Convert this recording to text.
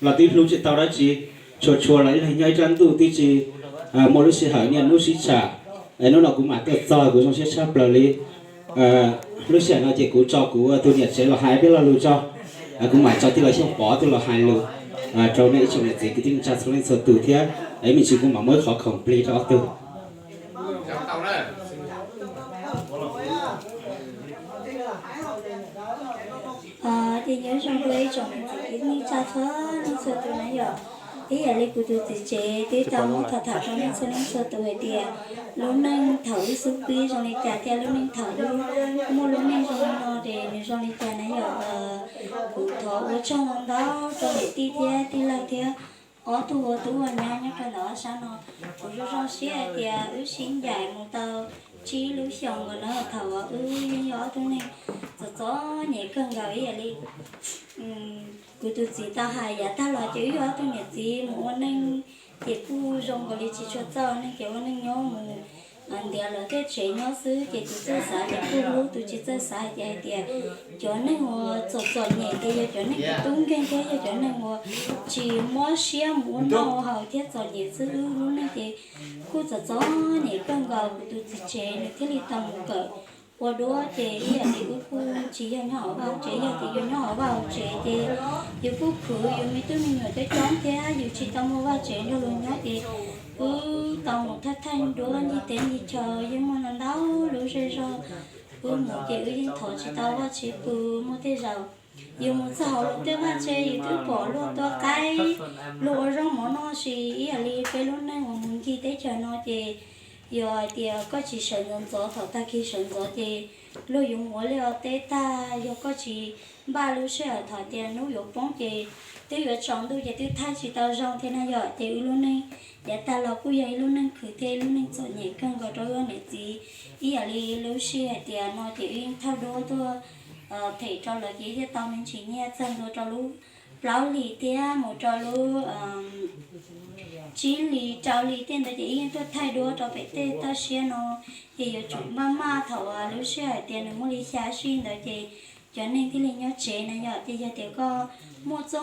los twb hlub tsis tau dab tsi, tshua tshua los ib leeg nyob ib rab ntuj twb tsis muaj lub sij hawm niaj hnub sib tham. Hnub no kuv mam tuaj txog kuv zoo siab tshaj plaws li. Lub sij hawm no ces kuv tso kuv tus niam tsev los hais peb lo lus tso, kuv mam tso tij laug Xyooj Pov tuaj los hais lus rau nej ib tsoom niam txiv kwv tij neej tsa txhua leej txhua tus thiab. Me ntsis kuv mam muab ib qho khoom plig rau ob tug. Ces nyob zoo rau ib tsoom niam txiv kwv tij neej tsa txhua leej txhua tus na yom. Ib yam li kuv tus txiv tsev twb tau muab tham tham rau nej txhua leej txhua tus hais tias lub neej thaum wb xub pib zoo li cas thiab lub neej thaum wb muaj lub neej zoo li no ces nws zoo li cas na yom. Kuv thov ua tsaug ntau ntau rau niam tij thiab tij laug thiab ob tug ua tub ua nyab nyob rau ntawm ob sab no. Kuv zoo zoo siab hais tias wb sib ncaim mus tau tsib lub xyoos nkaus na thaum uas wb yeej yog ob tug neeg txom txom nyem kawg nkaus ib yam li kuv tus txiv tau hais yav tag los ces wb yog ob tug niam txiv mus ua neej ces kuj zoo nkaus li tsis tshua txawj neej ces ua neej nyob mus ntiav lawv tej tsev nyob xwb ces tus txawj xav ces kuj hlub, tus tsis txawj xav ces hais tias cov neeg uas txom txom nyem ces yog cov neeg uas tub nkeeg thiab yog cov neeg uas tsis mob siab mus ua noj ua haus thiab txom nyem xwb. Wb lub neej ces kuj txom txom nyem kawg nkaus, kuv tus txiv tsev nws thiaj li tau mus kawm ua duab ces ib yam li wb kuj tsis yog nyob hauv vaj hauv tsev, yog tias yus nyob hauv vaj hauv tsev ces yus kuj khwv yus me tub me nyuam coob coob thiab yus tsis tau muaj vaj tsev nrog luag nyob ces wb tau mus thaij thaij duab ncig teb ncig chaw yeej muaj ntau ntau lub zej zog. Wb mus ces wb yeej thov tsis tau vaj tsev pw, muaj tej zaum yus mus txog hauv luag tej vaj tsev yus twb pom luag tua qaib, luag ua zaub mov noj si. Ib yam li peb lub neej uas mus ncig teb chaws no ces yog hais tias koj tsis sawv ntxov ntxov thaum tag kis sawv ntxov ces luag yuav mus ua liaj ua teb tag, yog koj tsis npaj lub sij hawm thaum tias hnub yuav poob ces twb yuav tsaus ntuj ces twb thaij tsis tau zoo thiab na yom. Ces wb lub neej yav tag los kuj yog ib lub neej khwv thiab ib lub neej txom nyem kawg nkaus rau wb niam txiv. Ib yam li lub sij hawm tias no ces wb yeej thauj duab tuaj them rau lawv ces thiaj tau me ntsis nyiaj txog ntua rau lub plaub hlis thiab mus rau lub tsib hlis rau hlis tej ntawd ces wb yeej tuaj thaij duab rau pem tej toj siab no. Ces yuav tsum maj maj thaum lub sij hawm tias nws muaj li xya sij ntawd ces cov neeg thiaj li nyob tsev na yom. Ces yog tias koj muaj txoj